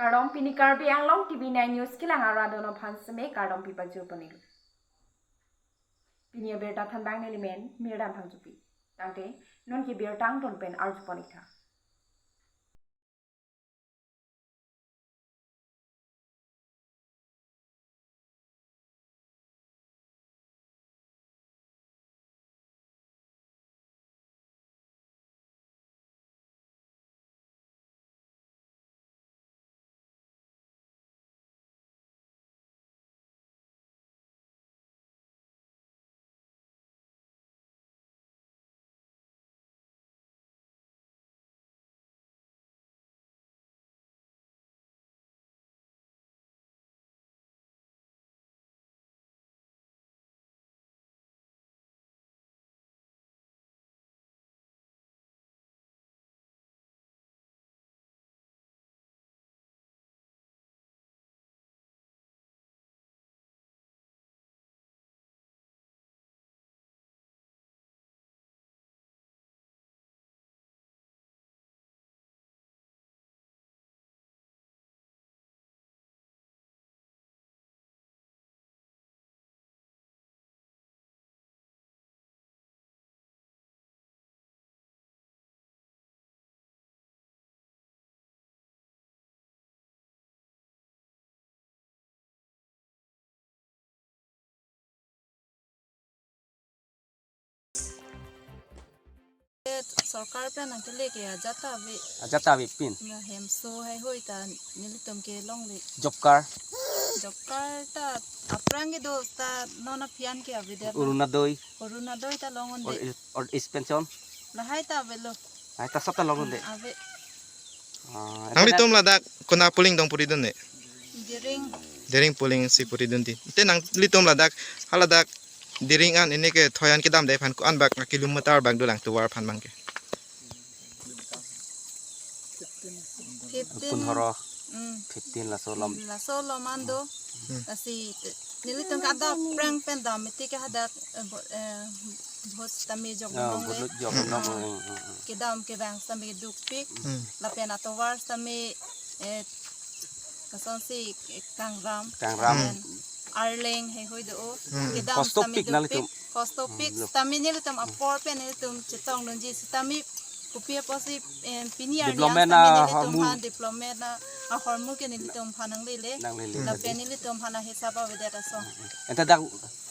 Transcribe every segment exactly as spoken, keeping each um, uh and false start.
Kardom, pini Karbi Anglong T V nine News kelang arat atum aphan seme kardom pipajir ponlo. Pini abirta thanbang nelimen Mirdan Phangchopi. Tangte non ke birta angton pen arju pon-ik tha. Sorkar pen nangkele ke ajat ta ave. Ajat ta ave pin. Na hemso heihui ta nelitum ke longle. Job card. Job card ta aphrang kedo ta non aphian ke avedet. Orunodoi. Orunodoi ta long-un-e. Old age, old age pension. Lahai ta avelo. Lahai ta sab ta long-un-e. Ave. Ah, nanglitum ladak konat polling dong puri dun-e? Diring. Diring polling si puri dun di. Te nanglitum ladak, haladak Diring an ini ke thoi an kedamde aphan ko-an bak kilometer bak dolang tovar aphan abang ke? Fifteen. Punhoro. Hmm. Fifteen laso alom. Laso alom an do. Hmm. Lasi nelitum ke adap aphrang pen dam mati ke hadak, eh, bo-, eh, vote sitame jok. Ah, nong le. Vote jok nong. Ah. Hmm, hmm, hmm. Kedam kevang sitame dukpik. Hmm. Lapen atovar sitame, eh, kosonsi, eh, kangram. Kangram. Lapen arleng heihui do. Hmm. Kedam sitame dukpik. Kostopik nelitum. Kostopik. Hmm, lo. Sitame nelitum apor pen nelitum chetong dunji sitame kopi apotsi, eh, pini arni development sitame nelitum ahormu. Aphan development ahormu ke nelitum aphan nanglele. Nanglele. Lapen nelitum aphan ahisap avedet ason. Anta dak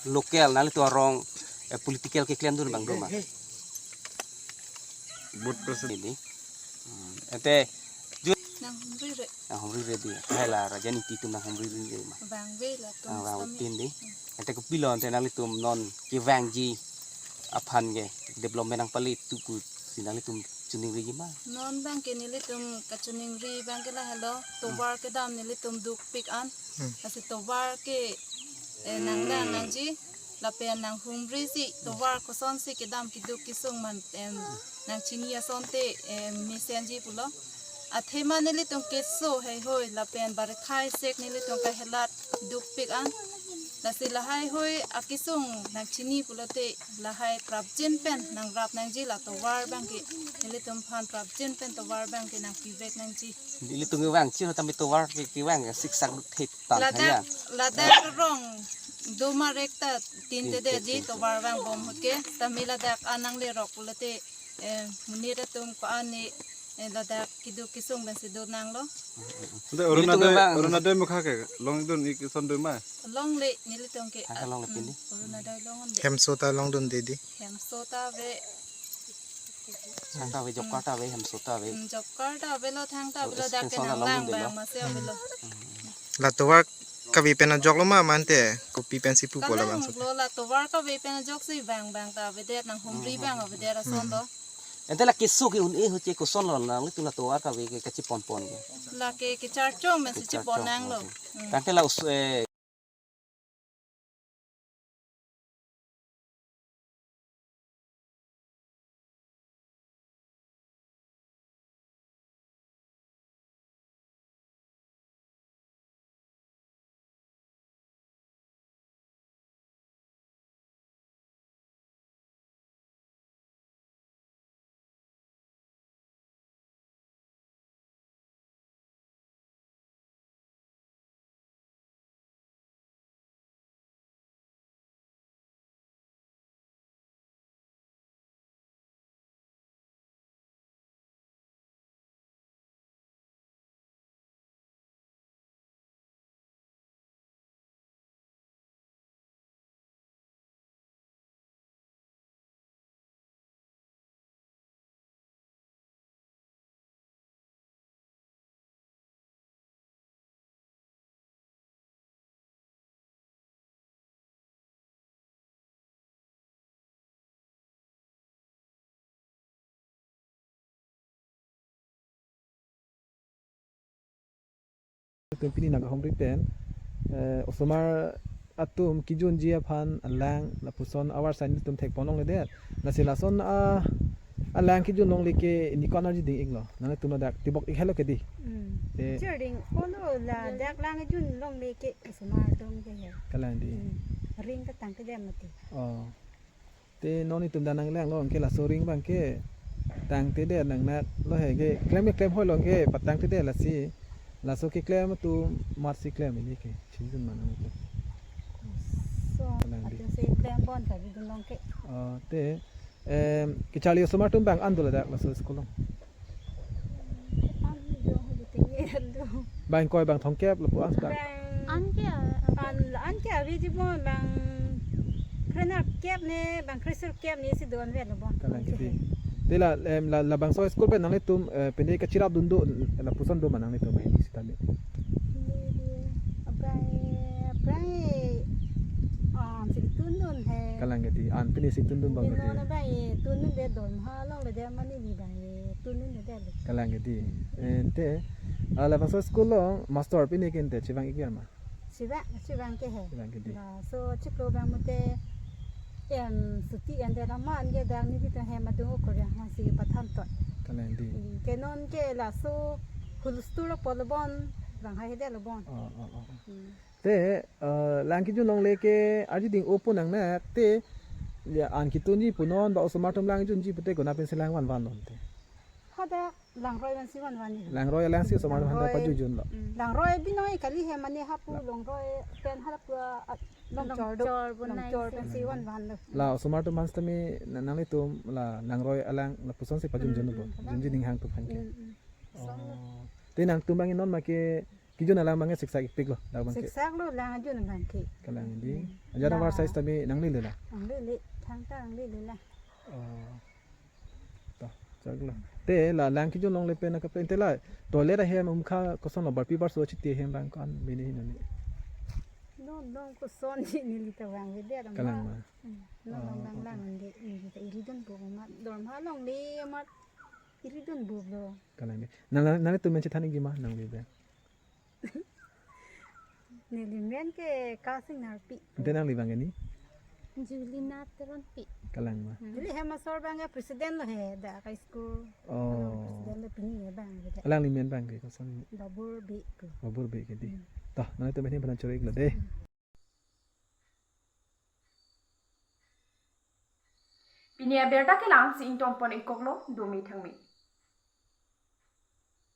local nanglitum arong, eh, political keklem dun abang do ma? Vote process. Ini. Hmm. Ante ju- Nanghumri re. Nanghumri re di. Hai la Rajaniti atum nanghumri re ma? Vangve latum. Ah, vang sitame. Pin di. Hmm. Ante kopilo ante nanglitum non kevangji aphan ke development nangpale tu pusi nanglitum chiningriji ma? Non abang ke nelitum kachiningri abang ke lahelo, tovar kedam nelitum dukpik an. Hmm. Lasi tovar ke, eh, nanglang nangji, lapen nanghumriji, tovar kosonsi kedam keduk kesung man, em, nangchini asonte, em, mesenji pulo. Athema nelitum keso heihui lapen barekha isek nelitum kahelat dukpik an. Lasi lahaihui akesung nangchini pulote lahai prapjin pen nangrap nangji la tovar abang ke. Nelitum aphan prapjin pen tovar abang ke nangpivek nangji. Nelitum kevangji sitame tovar ke kevang siksak thek tang. Ladak, ya. Ladak rong do ma rek ta tin te de ji tovar vangbom ahut ke. Sitame ladak an nanglerok pulote, eh, monit atum ko-an ni, eh, ladak keduk kesung pensi do nanglo. Ante nelitum Orunodoi, kevang. Orunodoi mukha ke longdun-ik ason do ma? Longle nelitum ke. Haka longle pin di. Hmm, Orunodoi long-un-e. Hemso ta longdunde di. Hemso ta ave. Thang ta ave, job card ta ave, hemso ta ave. Hmm, job card ta avelo, thang ta avelo, dak ke nanglang abang masi avelo. Hmm. La tovar kave pen ajoklo ma mante kopi pensi pupo la abang? Kalang lo, la tovar kave pen ajoksi abang abang ta avedet, nanghumri abang avedet ason do. Ante la keso ke un-e ahut ke kosonlo nanglitum la tovar kave ke kachiponpon ke? Lake kecharchong pensi chipon nanglo. Kecharchong, oke. Hmm. Tangte la us-, eh, Pini nangkahumri pen, eh, osomar atum kejunji aphan alang lapuson avarsai nelitum thekpon longledet. Lasi lason a alang kejun longle ke neli ko-an arjuding iklo. Nanglitum ladak tibok ik helo ke dei. Hmm. Eh. Chirding, olo ladak lang jun longle ke osomar atum ke he. Kalang dei. Hmm. Ring ketangte dam mati. Oh. Te non itum dan nanglanglo ke laso ring abang ke tangtedet nangnak lo he ke klem klem hoi lo ke patangtedet lasi laso keklem atum amatsi klem ili ke chinjun manang ke. So, kalang dei. Atum si klem bon kajudun long ke. Oh, te, em, kacharli osomar atum bang-an do ladak laso school along? An do, hulu tinggi an do. Bang ingkoi bang thomkep lapu-an seta. Bang an ke, an, an ke avi ji bon bang krenerkep ne, bang kresirkep ne si do an vet lo bon. Kalang ke dei. Te la, em, la, labangso school pen nanglitum, eh, pine kachirapdun do, lapuson do ma nanglitum ini sitame? Abang, abang, ah, si tundun he. Kalang ke dei, an pine si tundun bang ke dei. Bino na bang, tundun de dorma longledet mane ni bang, tundun de de. Kalang ke dei. Ante, ah, labangso school along master pine ke ante chevang ik biar ma? Chevang, chevang ke he. Chevang ke dei. Laso chiklo bang mate, em, suti ante raman ke bang ni bito hem adung ko yang masi pathan to. Kalang dei. Hmm, ke non ke laso hulu school lo polo bon bang hai de lo bon. Oh, oh, oh. Hmm. Te, eh, lang kejun longle ke arjuding opo nangnak te, ya, an ketunji pu non ba osomar atum lang junji pute kona pensi lang vanvan non te? Hadak langroi pensi vanvan ni. Langroi alangsi osomar atum han ta Langroi. Pajujun lo. Mm. Langroi binong kali he mane hapu la- langroi pen hapu a, longchor do. Longchor bonai longchor si. Pensi vanvan lo. La osomar atum han sitame na-, nanglitum la langroi alang lapuson si pajujun Mm, lo bo. Mm, mm. Junji ning hang atum aphan ke. Mm, mm. Oh. Te nangtum bang non ma ke kejun alang abang siksak ikpik lo, dak abang ke. Siksak lo lang ajun abang ke. Kalang dei. Hmm. Ajat avarsai sitame nanglele la? Nanglele, thangta nanglele la. Oh. To, chak lo. Te la lang kejun longle pen nangkaprek te la toilet ahem umkha koson lo barpi barso chiti ahem bang ko-an mene hin ni? No, no, koson ji neli ta vangvedet ma. Kalang ma. Hmm. No, oh, lang, oh, lang, oh. Neli, neli ta iridun bu ma. Dorma longle ma iridun bu lo. Kalang dei. Nang, nang, nanglitum men chethan ikji ma nangli bang? Neli men ke Kasing Narpi. Ante nangli bang ke ni? Julina Teronpi. Kalang ma. Hmm. Neli hem asor bang ke president lo he, dak high school. Oh. President lo pini ya bang ke. Alangli men bang ke koson? Babur Bey ke. Babur Bey ke dei. Hmm. To, nanglitum men aphan choro ik lo dei. Hmm. Pini abirta ke la-an si ingtonpon ik koklo, dome thangme.